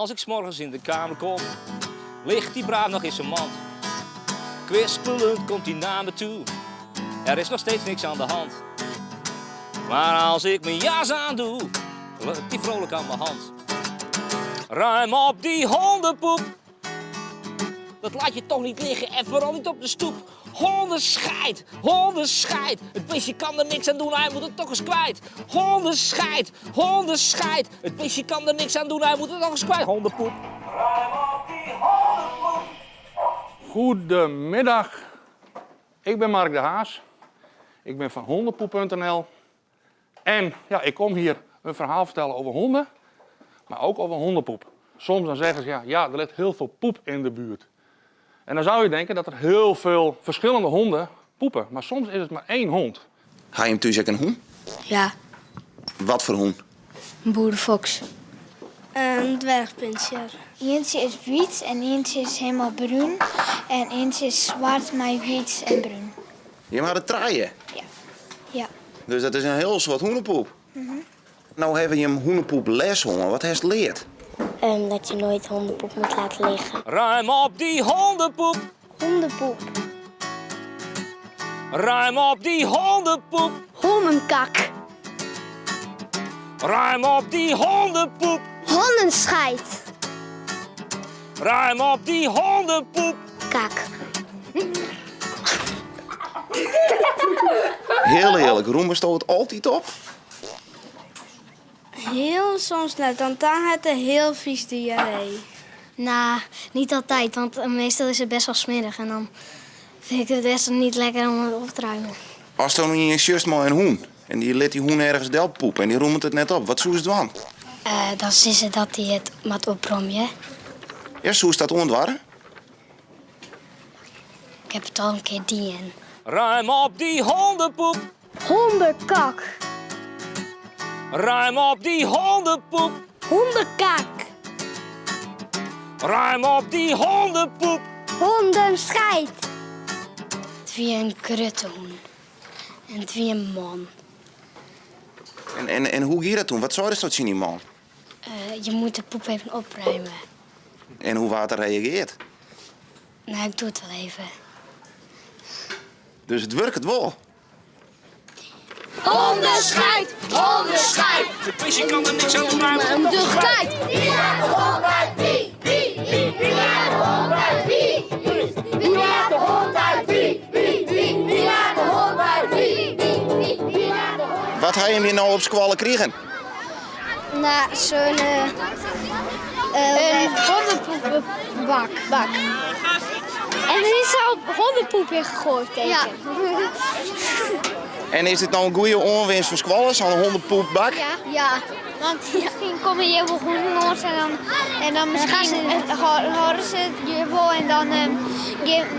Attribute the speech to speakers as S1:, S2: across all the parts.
S1: Als ik 's morgens in de kamer kom, ligt hij braaf nog in zijn mand. Kwispelend komt hij naar me toe, er is nog steeds niks aan de hand. Maar als ik mijn jas aandoe, loopt hij vrolijk aan mijn hand. Ruim op die hondenpoep. Dat laat je toch niet liggen en vooral niet op de stoep. Hondenschijt, hondenschijt. Het beestje kan er niks aan doen, hij moet het toch eens kwijt. Hondenschijt, hondenschijt. Het beestje kan er niks aan doen, hij moet het toch eens kwijt. Hondenpoep. Ruim op die hondenpoep.
S2: Goedemiddag, ik ben Mark de Haas. Ik ben van hondenpoep.nl. En ja, ik kom hier een verhaal vertellen over honden, maar ook over hondenpoep. Soms dan zeggen ze, ja, ja, er ligt heel veel poep in de buurt. En dan zou je denken dat er heel veel verschillende honden poepen. Maar soms is het maar één hond.
S3: Ha je him thús ek in hûn?
S4: Ja.
S3: Wat foar hûn?
S4: In boerefoks. In dwerchpinsjer.
S5: Ientsje is wyt en ientsje is helemaal brún en ientsje is swart mei wyt en brún.
S3: Jim ha der trije?
S5: Ja. Ja.
S3: Dus dat is in hiel soad hûnepoep. No hawwe jim hûnepoep les hân. Wat hast leard?
S4: Dat je nooit hondenpoep moet laten liggen.
S1: Ruim op die hondenpoep.
S5: Hondenpoep.
S1: Ruim op die hondenpoep.
S4: Hondenkak.
S1: Ruim op die hondenpoep.
S4: Hondenschijt.
S1: Ruim op die hondenpoep.
S4: Kak.
S3: Hiel earlik, rûmesto it altyd op?
S5: Hiel soms net, want dan hat er hiel vies diarree.
S4: Nou, niet altijd, want meestal is het best wel smerig en dan vind ik het best niet lekker om het op te ruimen.
S3: Asto no ien sjochst mei in hûn en dy lit dy hûn ergens del poepe en dy rûmet it net op, wat soest dwaan?
S4: Dan sizze dat hy it moat opromje.
S3: Ja, soest dat oandoarre?
S4: Ik heb it al in kear dien.
S1: Ruim op die hondenpoep.
S5: Hondekak.
S1: Ruim op die hondenpoep.
S5: Hondekak.
S1: Ruim op die hondenpoep.
S5: Hondenschijt.
S4: It wie in grutte hûn en it wie in man.
S3: En, en, en hoe gie dat toen? Wat seidesto tsjin dy man?
S4: Je moet de poep even opruimen.
S3: En hoe waard er reagearre?
S4: Nou, ik doe het wel even.
S3: Dus it wurket wol?
S5: Hondenschijt, hondenschijt.
S1: Het beestje kan er niks aan doen, maar
S5: Een de Wie laat de hond uit? Wie? Wie? Wie? Wie laat de hond uit? Wie? Wie? Wie laat de hond uit? Wie? Wie? Wie? Wie laat de hond uit? Wie? Wie? Wie? Wie laat de hond
S3: Wat ha jim hjir no op skoalle krigen?
S5: Nou, zo'n een hondenpoepbak. Bak. En er is al hondenpoep in gegooid, denk ik.
S3: En is dit no in goede oanwinst foar skoalle, sa'n hondenpoepbak?
S5: Ja. Ja, want miskien komme hjir wol hûnen lâns en dan, en dan miskien hâlde se it hjir wol en dan,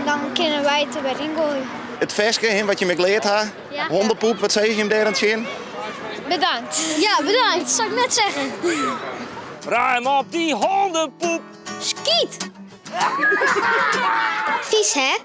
S5: dan kinne wy it der wer yn goaie.
S3: It ferske, hin, wat jim ek leard ha, hondenpoep, wat sizze jim dêr oan tsjin?
S5: Bedankt. Ja, bedankt,
S4: zou ik net zeggen.
S1: Ruim op die hondenpoep.
S5: Skyt! Vies, hè?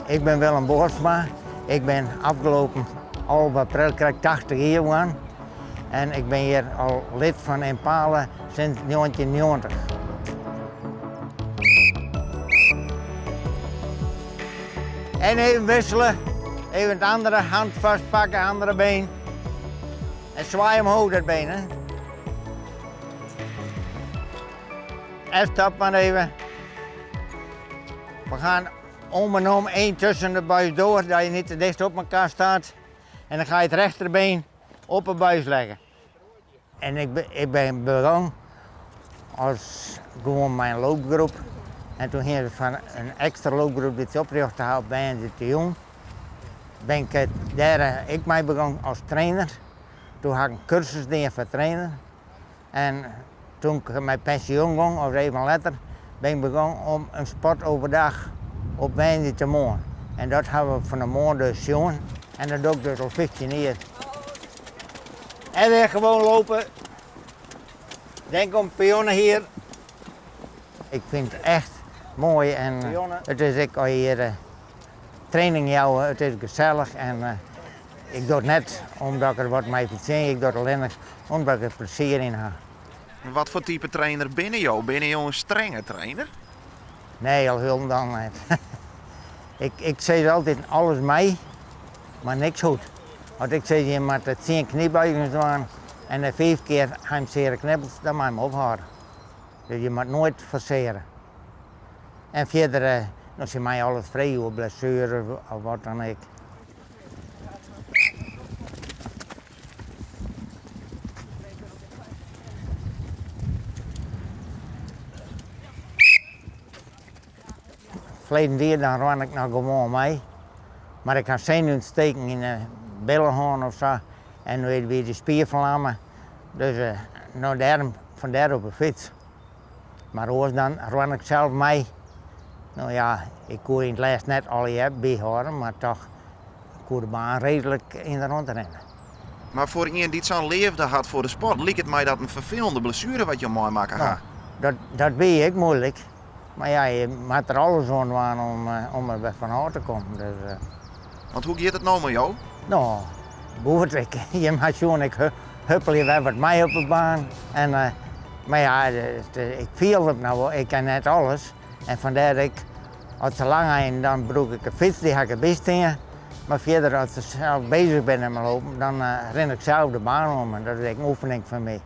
S6: Ik bin Willem Boorsma. Ik bin ôfgelopen 11 april krekt 80 jier wurden en ik bin hjir al lid fan Impala sinds 1990. En even wisselen, even het andere hand vastpakken, andere been. En zwaai omhoog dat been, hè. En stop maar even. We gaan om en om, één tussen de buis door, dat je niet te dicht op elkaar staat. En dan ga je het rechterbeen op de buis leggen. En ik ben, ik ben begonnen als gewoon mijn loopgroep. En toen ging het van een extra loopgroep die het oprichten had bij de jong. Ben ik het daar ik mij begon als trainer. Toen had ik een cursus gedaan voor trainer. En toen ik met pensioen ging, of even later, ben ik begonnen om een sport overdag op woansdeitemoarn. En dat hawwe we fan 'e moarn dus sjoen. En dat doch ik dus al 15 jier. En weer gewoon lopen. Denk om pionnen hier. Ik vind het echt mooi en het is ek as je hier eh, training jouwe, it is gesellich en eh, ik doch it net omdat ik der wat mei fertsjinje, ik doch it allinnich omdat ik der plezier yn ha.
S3: Wat foar type trainer binne jo? Binne jo in strenge trainer?
S6: Nee, al hielendal net. ik, ik sis altyd alles mei, mar niks hoecht. As ik sis jim moatte tsien knybuigings dwaan en nei fiif kear ha jim seare knibbels, dan mei jim ophâlde. Dus je moat noait forsearje. En fierder, eh, no, se meie alles freegje oer blessueren of wat dan ek. Ferleden jier dan rûn ik noch gewoan mei, mar ik ha senuwûntsteking yn 'e bille hân of sa en nu wie de spier ferlamme, dus eh, no dêrom fandêr op 'e fyts. Mar oars dan rûn ik sels mei. No ja, ik koe yn it lêst net allegear byhâlde, mar toch koe de baan reedlik yn de rûnte rinne.
S3: Mar foar ien dy't sa'n leafde hat foar de sport, liket my dat in ferfelende blessuere wat jo meimakke ha.
S6: No, dat, dat wie ek muoilik. Mar ja, je moat der alles oan dwaan om, eh, om der wer fan ôf te kommen. Dus, eh.
S3: Want hoe giet it no mei jo?
S6: No, goed. Ik, jim ha sjoen, ik huppelje wer wat mei op de baan. En, eh, mar ja, ik fiel it no wol, ik kin net alles. En fandêr dat ik, as se lang ein, dan brûk ik de fyts, dy ha ik derby stean. Mar fierder, as se sels beuzich binne mei lopen, dan rin ik sels de baan om. En dat is ek in oefening foar my.